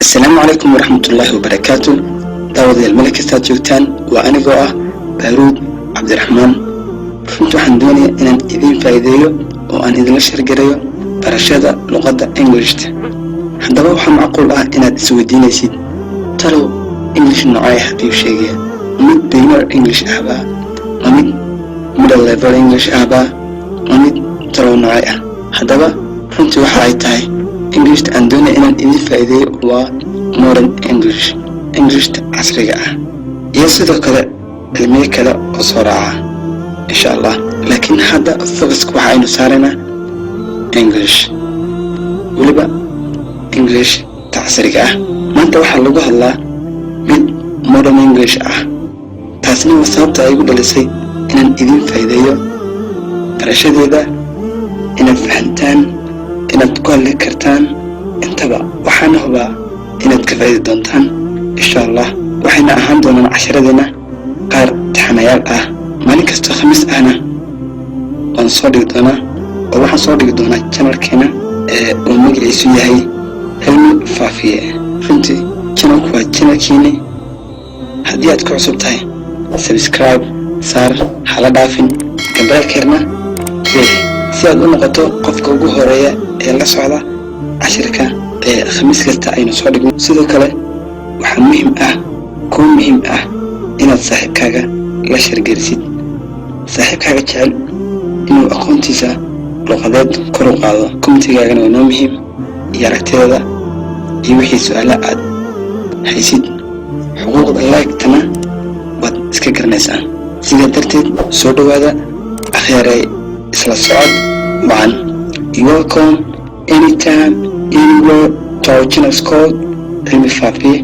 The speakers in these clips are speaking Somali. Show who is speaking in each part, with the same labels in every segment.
Speaker 1: Asalaamu calaykum waraxmatullaahi wabarakaatu. Daawadayaal, meel kastaad joogtaan, waa anigoo ah Baaruud Cabdiraxmaan. Runtii waxaan doonayaa inaan idiin faa'iideeyo oo aan idinla share gareeyo barashada luqadda Englishta. Haddaba waxaa macquul ah inaad isweydiinaysid: talow English noocee ah ayuu sheegaya? Mid beginner English ahbaa, ma mid middle level English ahbaa, ma mid talow noocee ah? Haddaba runtii waxa ay tahay Englishta aan doonaya inaan idiin faa'iideeyo waa modern English, Englishta casriga ah, iyo sidoo kale cilmiyo kale oo soo raaca, insha Allah. Laakiin hadda focuska waxa aynu saaraynaa English, weliba English ta casriga ah. Maanta waxaa lagu hadlaa mid modern English ah. Taasina waa sababta ay igu dhalisay inaan idiin faa'iideeyo barashadeeda, inaad fahantaan, inaad ku hadli kartaan intaba. Waxaana hubaa inaad ka faa'iidi doontaan, insha Allah. Waxayna ahaan doonaan casharadeenna qaar taxanayaal ah. Maalin kastoo Khamiis ahna waan soo dhigi doonaa, oo waxaan soo dhigi doonaa channelkeena ee uu magaciisu yahay Cilmi Faafiye. Runtii channelku waa channelkiini. Haddii aad ku cusub tahay, subscribe saar, hala dhaafin, gambaleelkeerna riix si aad u noqoto qofka ugu horeeya ee la socda cashirka ee Khamiis kasta aynu soo dhigno. Sidoo kale waxaa muhiim ah, kuu muhiim ah, inaad saaxiibkaaga la share gelisid, saaxiibkaaga jecel inuu aqoontiisa luqadeed kor u qaado. Commentigaagana waa noo muhiim, iyo aragtideeda iyo wixii su-aala aad haysid. Xuquuqda like-tana waad iska garanaysaa. Sidaa darteed soo dhowaada, akhyaarey, isla socod wacan. You welcome anytime, anywhere to our channel called Cilmi Faafiye.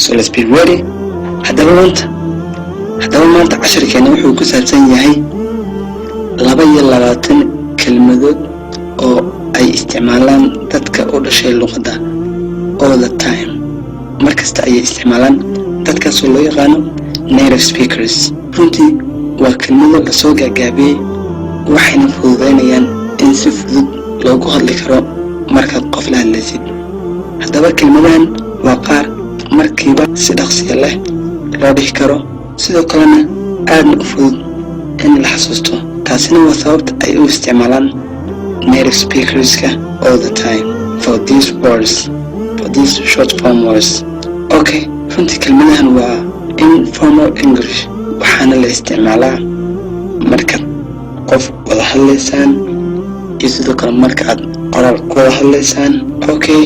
Speaker 1: So let's be ready. Haddaba maanta casharkeena wuxuu ku saabsan yahay 22 kelmadood oo ay isticmaalaan dadka u dhashay luqadda all the time. Mar kasta ayay isticmaalaan, dadkaasoo loo yaqaano native speakers. Runtii waa kelmado lasoo gaagaabiyey, waxayna fududaynayaan in si fudud loogu hadli karo markaad qof la hadlaysid. Haddaba kelmadahan waa qaar markiiba si dhaqsiya leh loo dhihi karo, sidoo kalena aadna u fudud in la xasuusto. Taasina waa sababta ay u isticmaalaan native speakerska all the time for these words, for these short form words. Okay, runtii kelmadahan waa informal English, waxaana la isticmaalaa markaad qof wada hadlaysaan iyo sidoo kale marka aad qoraal ku wada hadlaysaan. Okay,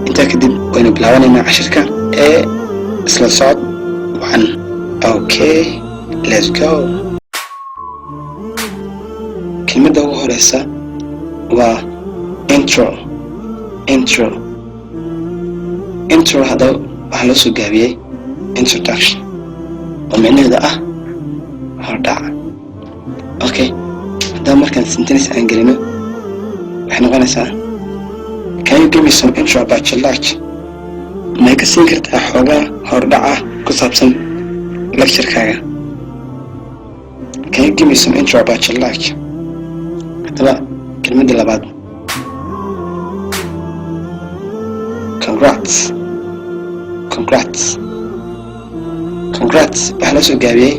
Speaker 1: intaa kadib waynu bilaabanaynaa cashirka ee isla socod wacan. Okay, let's go. Kelmadda ugu horeysa waa intro. Intro, intro haddaba waxaa loo soo gaabiyey introduction, oo micnaheeda ah hordhac. Okay, haddaba markaan sentence aan gelino, waxay noqonaysaa: "Can you give me some intro about your lecture?" May ka siin kartaa xoogaa hordhac ah ku saabsan lecturekaaga? Can you give me some intro about your lecture? Haddaba kelmadda labaad, congrats. Congrats, congrats waxaa loo soo gaabiyey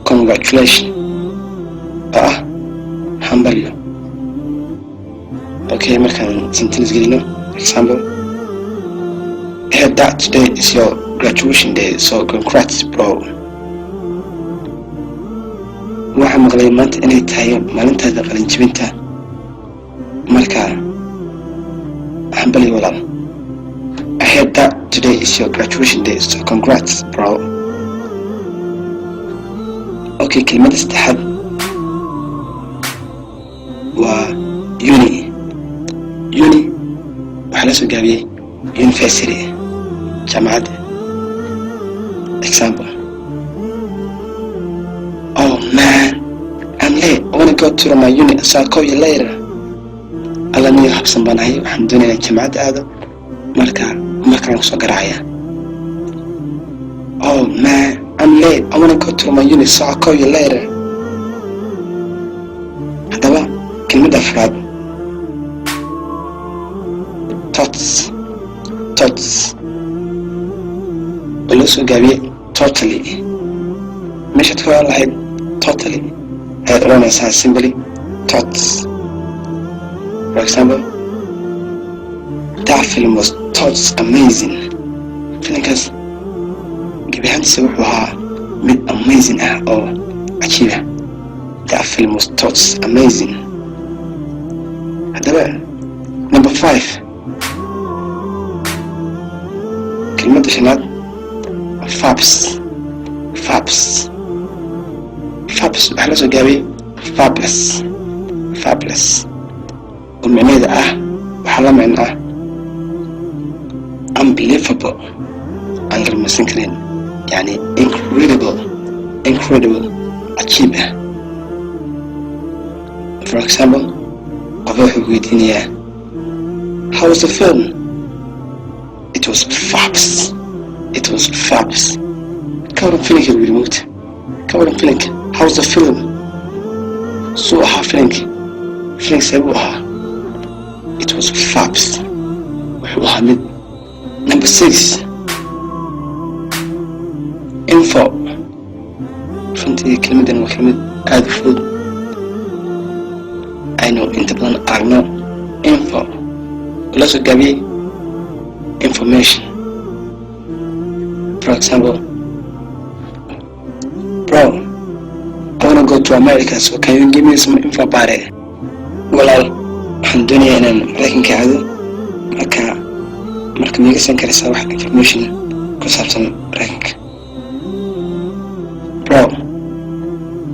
Speaker 1: congratulation, oo ah hambalyo. Okay, markaan sentence gelino, example: "I heard that today is your graduation day, so congrats, bro." Waxaa maqlay maanta inay tahay maalintaada qalinjibinta, marka hambalyo, walaal. I heard that today is your graduation day, so congrats, bro. Okay, kelmadda saddexaad waa uni. Uni waxaa la soo gaabiyey university, jaamacadda. Example: "Oh man, I'm late. I wanna go to my uni, so I'll call you later." Alla niyo, habsan baan ahay, waxaan doonayaa jaamacadda aado, marka markaan kusoo garaacaya. Oh man, I'm late. I wanna go to my uni, so I'll call you later. Haddaba kelmadda afraad, tots. Tots waxaa loo soo gaabiyey tutorial. Tots oo loo soo gaabiyey totally. Meeshaad ka oran lahayd totally ayaad odhanaysaa simply tots. For example, "That film was tots amazing." Filimkaas gebi ahaantiisa wuxuu ahaa mid amazing ah oo cajiiba. That film was tots amazing. Haddaba, number five, kelmadda shanaad, fabs. Fabs, fabs waxaa la soo gaabiyey fabulous. Fabulous oo micnaheeda ah, waxaa la micno ah unbelievable, aan la rumaysan karin, yani incredible, incredible, cajiib ah. For example, qofa wuxuu weydiinayaa, "How was the film?" "It was fabs. It was fabs." Ka waran filimka, buu yidhi. Mogta, ka waran filimka? How was the film? Suu ahaa filimka? Filimka see buu ahaa? It was fabs. Wuxuu ahaa mid. Number six, info. Runtii kelmaddan waa kelmad aada u fudud, aynu inta badan aragno. Info oo la soo gaabiyey information. For example, "Bro, I wanna go to America, so can you give me some info about it?" Walaal, waxaan doonayaa inaan Maraykanka aado, marka ma iga san karaysaa wax information ku saabsan Maraykanka? Bro,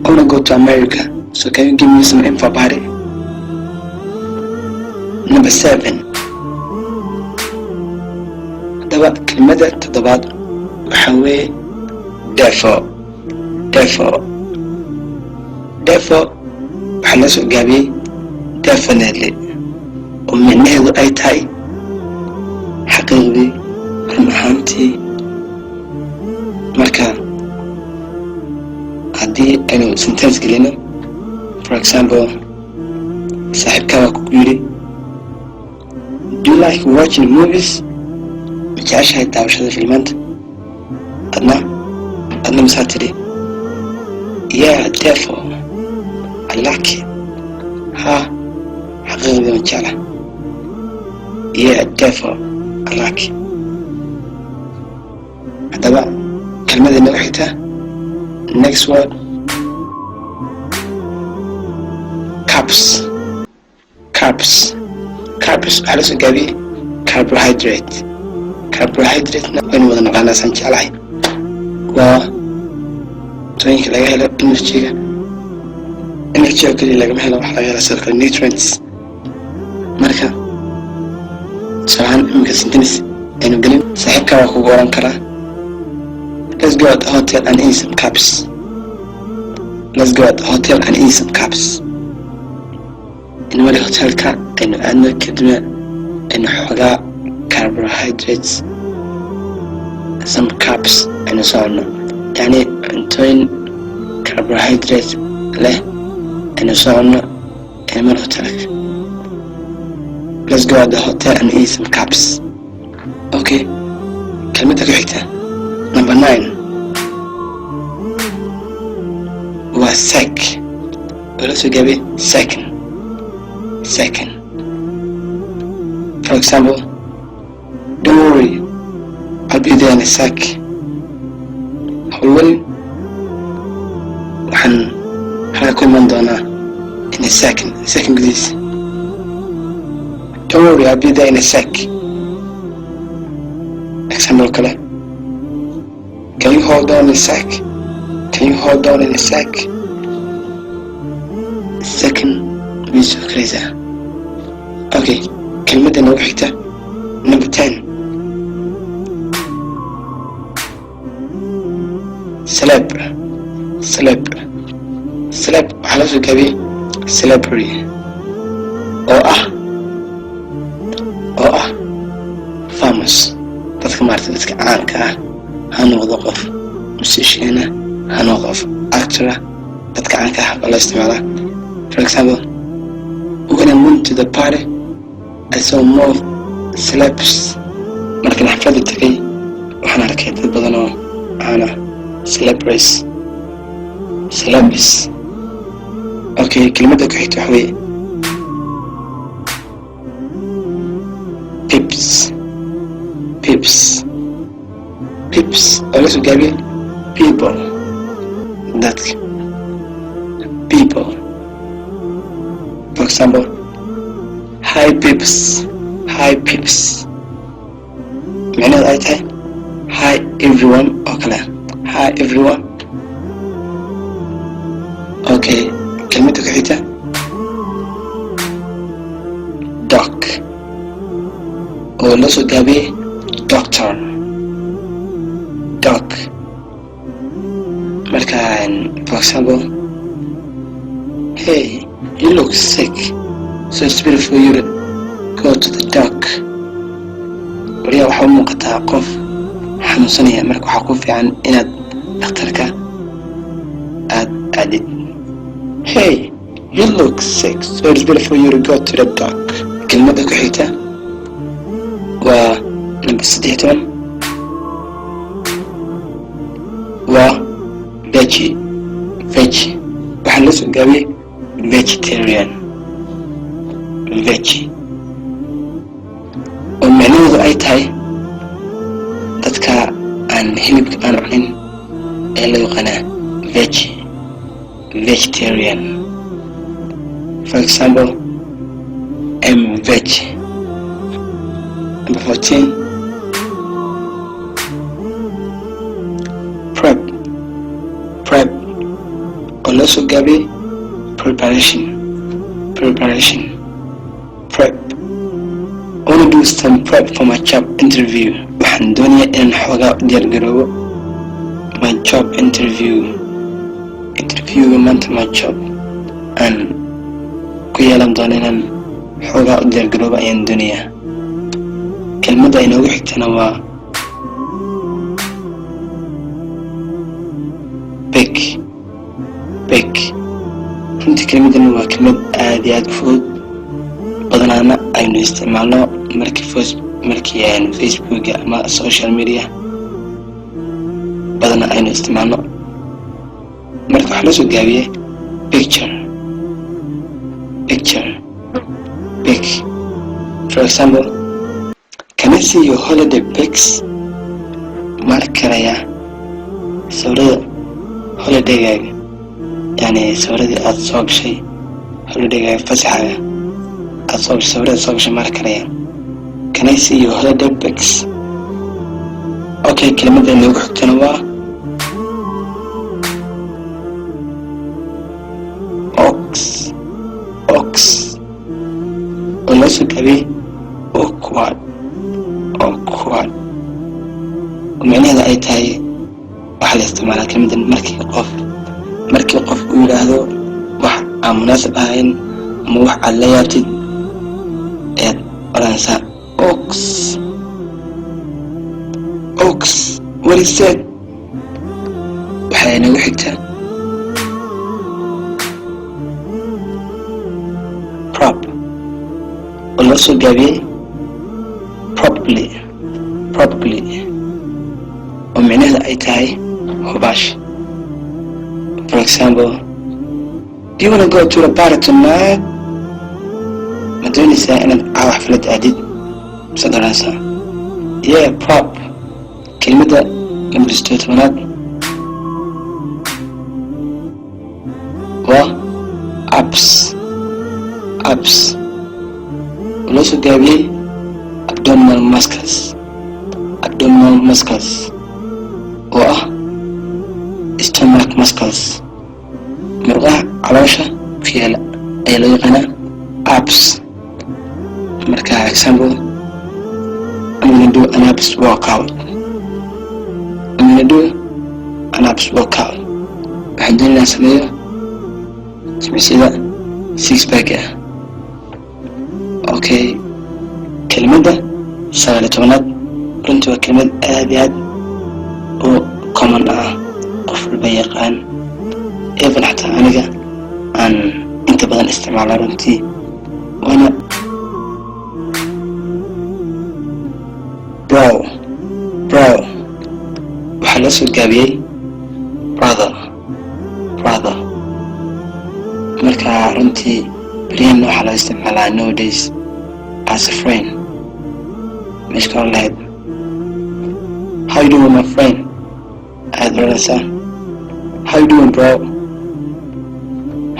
Speaker 1: I wanna go to America, so can you give me some info about it? Number seven. Haddaba, kelmadda toddobaad waxaa weeye defo. Defo, defo waxaa loo soo gaabiyey definitely, oo micnaheedu ay tahay xaqiiqdii, run ahaantii. Marka haddii aynu sentence gelino, for example, saaxiibkaa waa kugu yidhi, "Do you like watching movies?" Ma jeceshahay daawashada filmaanta? Adna masaa tidhi, "Yeah, defo, I like it." Ha, xaqiiqdii ma jecla. Yeah, defo, I like it. Haddaba, kelmadii nagu xigta, next word, carbs. Carbs, carbs waxaa la soo gaabiyey carbohydrate. Carbohydrate-na waynu wada naqaanaa, saan jeclahay. Waa cuntooyinka laga helo energy-ga. Energy oo keliya lagama helo, waxaa laga hela sidoo kale nutrients. Marka tusaalahaan iminka sentence aynu gelin, saaxiibkaa waa kugu oran karaa, "Let's go at the hotel and eat some carbs. Let's go at the hotel and eat some carbs." Inamali hotelka aynu aadno, kadibna aynu xoogaa carbohydrates, some carbs aynu soo cunno, yacni cuntooyin carbohydrate leh aynu soo cunno inamali hotelka. Let's go at the hotel and eat some carbs. Okay, kelmadda ku xigta, number nine, waa sec oo la soo gaabay second. Second. For example, "Don't worry, I'll be there in a sec." Hawlwalin, waxaan halka ku iman doonaa in a second, second gudihiisa. Don't worry, I'll be there in a sec. Example kale, "Can you hold on a sec? Can you hold on in a sec?" Second way soo karaysaa. Okay, kelmadda noogu xigta, number 10, celeb. Celeb, celeb waxaa loo soo gaabiyey celebrity, oo ah famous, dadka maarata, dadka caanka ah, ha noqdo qof musician ah, ha noqdo qof actor ah, dadka caanka ah baa loo isticmaalaa. For example, "When I went to the party, I saw more celebs." Markaan xafladda tegay, waxaan arkay dad badan oo caan ah. Celebrities, celebs. Okay, kelmadda ku xigta waxa weeye peeps, peeps, peeps, oo la soo gaabiyey people, dadka, people. For example, "Hi peeps, hi peeps," micnaheedu ay tahay "Hi everyone" oo kale. Hi everyone. Okay, kelmadda ku xigta, doc, oo loo soo gaabiyey doctor, doc. Marka, for example, "Hey, you look sick, so it's better for you to go to the doc." Wariyaa, waxaa u muuqataa qof xanuunsanaya, marka waxaa ku fiican inaad dhakhtarka aad aadid. Hey, you look sick, so it's better for you to go to the doc. Kelmadda ku xigta waa number 13, waa veggie, veggie. Waxaa loo soo gaabiyey vegetarian, veggie, oo micnaheedu ay tahay dadka aan hilibka aan cunin ee loo yaqaanaa veggie, vegetarian. For example, "I'm veg." Number 14, prep, prep, oo loo soo gaabiyey preparation, preparation, prep. I wanna do some prep for my job interview. Waxaan doonayaa inaan xoogaa u diyaargaroobo my job interview, interviewga maanta my job aan ku yeelan doono, inaan xoogaa u diyaargaroobo ayaan doonayaa. Kelmadda inoogu xigtana waa pic, pic. Runtii kelmaddan waa kelmad aad iyo aad u fudud, badanaana aynu isticmaalno markii aynu Facebooka ama social media badana aynu isticmaalno. Marka waxaa loo soo gaabiyey picture, picture, pic. For example, "Can I see your holiday pics?" Ma arki karayaa sawirada holidaygaaga? Yani sawiradii aad soo gashay holidaygaaga, fasaxaaga aad soo gashay, sawirada soo gashay ma arki karayaa? Can I see your holiday pics? Okay, kelimada inoogu xigtana waa ox, ox, oo loo soo gaabiyey awkward, awkward, oo micnaheeda ay tahay waxaa la isticmaalaa kelmadan markii qof uu yidhaahdo wax aan munaasab ahayn ama wax aad la yaabtid ayaad odhanaysaa "Ox, ox, what is that?" Waxaa inagu xigta prob, oo loo soo gaabiyey probably, probably, oo micnaheeda ay tahay hubaash. For example, "Do you wanna go to the party tonight?" Ma doonaysaa inaad caawa xaflad aadid? Misaad odhanaysaa "Yeah, prob." Kelmadda lambar 18aad waa abs, abs, oo loo soo gaabiyey abdominal muscles, abdominal muscles, oo ah stomach muscles, murqaha caloosha ku yaala ayaa loo yaqaanaa abs. Marka, example, "I'm gonna do an abs workout. I'm gonna do an abs workout." Waxaan doonaya inaan sameeyo jimicsiyada six pack ah. Okay, kelmadda 19aad runtii waa kelmad aad iyo aad u common ah, qof walba yaqaan, even xataa aniga aan inta badan isticmaala runtii, waana bro. Bro, bro waxaa loo soo gaabiyey brother, brother. Marka runtii beryahan waxaa loo isticmaalaa nowadays as a friend. Meesha ka lahayd "How you doing, my friend?" ayaad oranaysaa "How you doing, bro?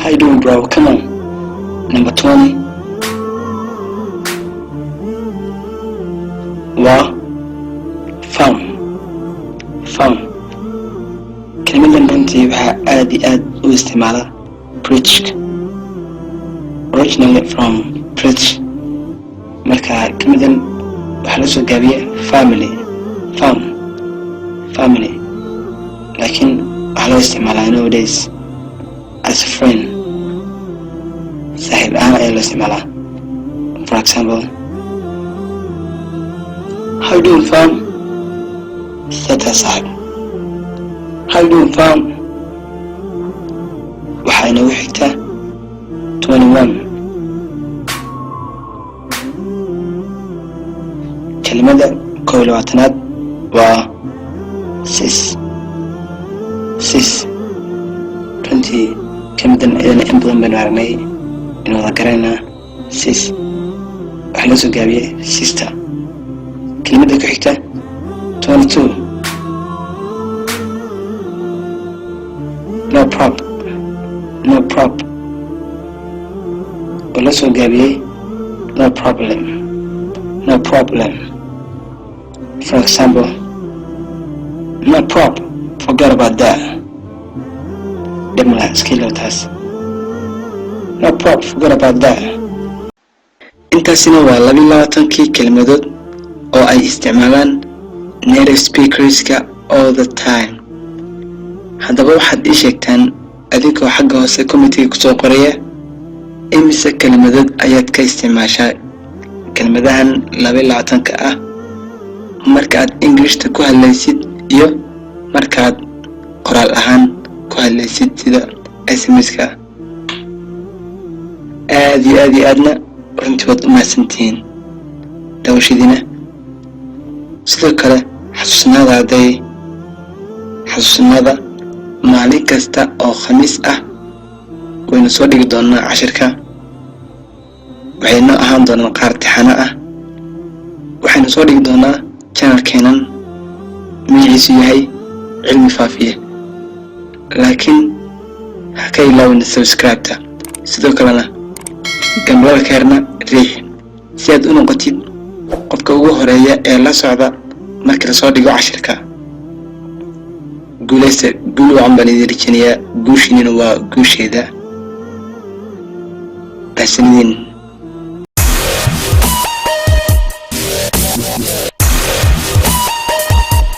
Speaker 1: How you doing, bro? Come on." Number 20 waa fam. Fam, kelimadan runtii waxaa aad iyo aad u isticmaala Britishka, originally from British. Marka kelimadan waxaa loo soo gaabiye family, fam, family, laakiin waxaa loo isticmaalaa nowadays as a friend, saaxiib ahaan ayaa loo isticmaalaa. For example, "How you doing, fam?" Seta saaxiib. "How you doing, fam?" Waxaa inoogu xigta 21, kelimada 21aad waa sis. Sis runtii kelimadan iyadana in badan baynu aragnay in wada garanayna. Sis waxaa loo soo gaabiyey sister. Kelimada ku xigta, 22, no prob, no prob oo loo soo gaabiyey no problem, no problem. For example, "No prob, forget about that." Dhib malaha, iska ilow taas. "No prob, forget about that." Intaasina waa 22kii kelmadood oo ay isticmaalaan native speakerska all the time. Haddaba waxaad ii sheegtaan adigoo xagga hoose commentiga kusoo qoraya, imise kelmadood ayaad ka isticmaashaa kelmadahan 22ka ah marka aad Englishta ku hadlaysid iyo markaad qoraal ahaan ku hadlaysid sida SMS-ka? Aad iyo aad iyo aadna runtii waad u mahadsantihiin daawashadiina. Sidoo kale xasuusnaada, hadday xasuusnaada, maalin kasta oo Khamiis ah waynu soo dhigi doonaa cashirka. Waxay noo ahaan doonaan qaar tixano ah. Waxaynu soo dhigi doonaa channelkeenan magaciisu yahay Cilmi Faafiye. Laakiin ha ka ilaawin subscribe-ta, sidoo kalena gambaleelka herna riix si aad u noqotid qofka ugu horeeya ee la socda markii lasoo dhigo cashirka. Guulaysta, guul wacan baan idin rajeynayaa, guushiinina waa guusheeda. Mahadsanidin.